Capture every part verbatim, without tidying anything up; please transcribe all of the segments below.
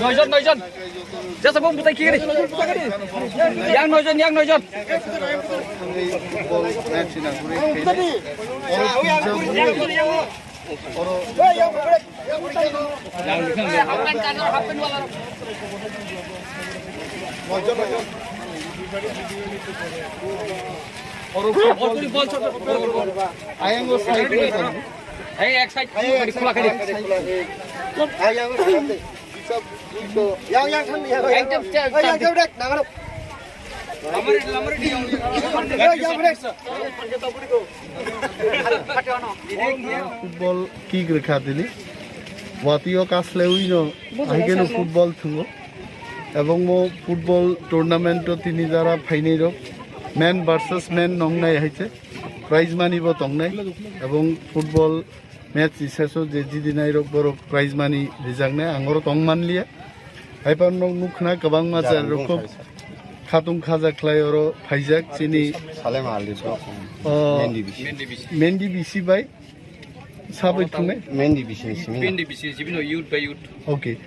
Noijon, noijon. Jasa bom butai kiri. Yang noijon, yang noijon. Ayang o side. Hey, ek side khula khuli. Ayang o side. Yang, yang, yang, yang. Ekdom chal, chal. Yang, yang, yang, yang. Football kick rwkha tini. Watwi o kaslewi no, ahikhe no football thwngo. Ebong mo football tournament o tini jara phainai rok, man versus man nongnai hai se. Prize money bo tongnai. Ebong football match ni seso je jidinai rok borok prize money rijaknai, ang oro tong manliya. Haiphano nukna kwbangma je rok khatung khaja khlai oro phaijak chini Salem Ali bro. Oh. Mendi bisi. Mendi bisi bai sabai thungnai? Mendi bisi ni simi. Mendi bisi, jibino youth by youth. Okay.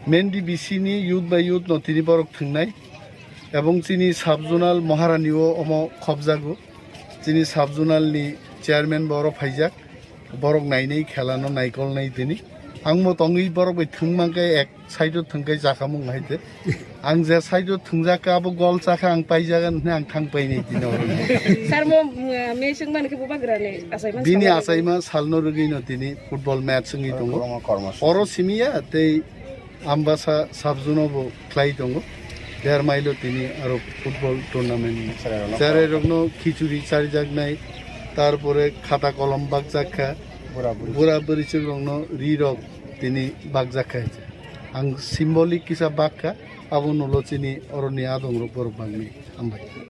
Mendi bisi ni youth by youth no tini borok thungnai. Ebong chini sub zonal Maharani o omo khobjago. Chini sub zonal ni chairman bo oro phaijak. Borok nainai khela no naikolnai tini. Ang mo tongwi borok bai thwng mankhe ek side o thwngkhe chakhamung hai de. Ang je side o thwngjak kha abo gol chakha ang paijagan hwnwi ang thang painai tini oro. Sir mo, mm, match wngmani khe bubagra ni achaima bini achaima salno rwgwi no tini football match wngwi tongo. Oro simiya tei Ambasa sub zone o bo khlai tongo. Der mailo tini aro football tournament ni cherai rokno khichuri charijaknai, tarpore khata kolom bakjak kha. Bura buri. Bura buri chwk rokno ri rok tini bakjak kha. Ang symbolic kisa bak kha, abo nulo chini oroni adong rok borok bagni. Hambai.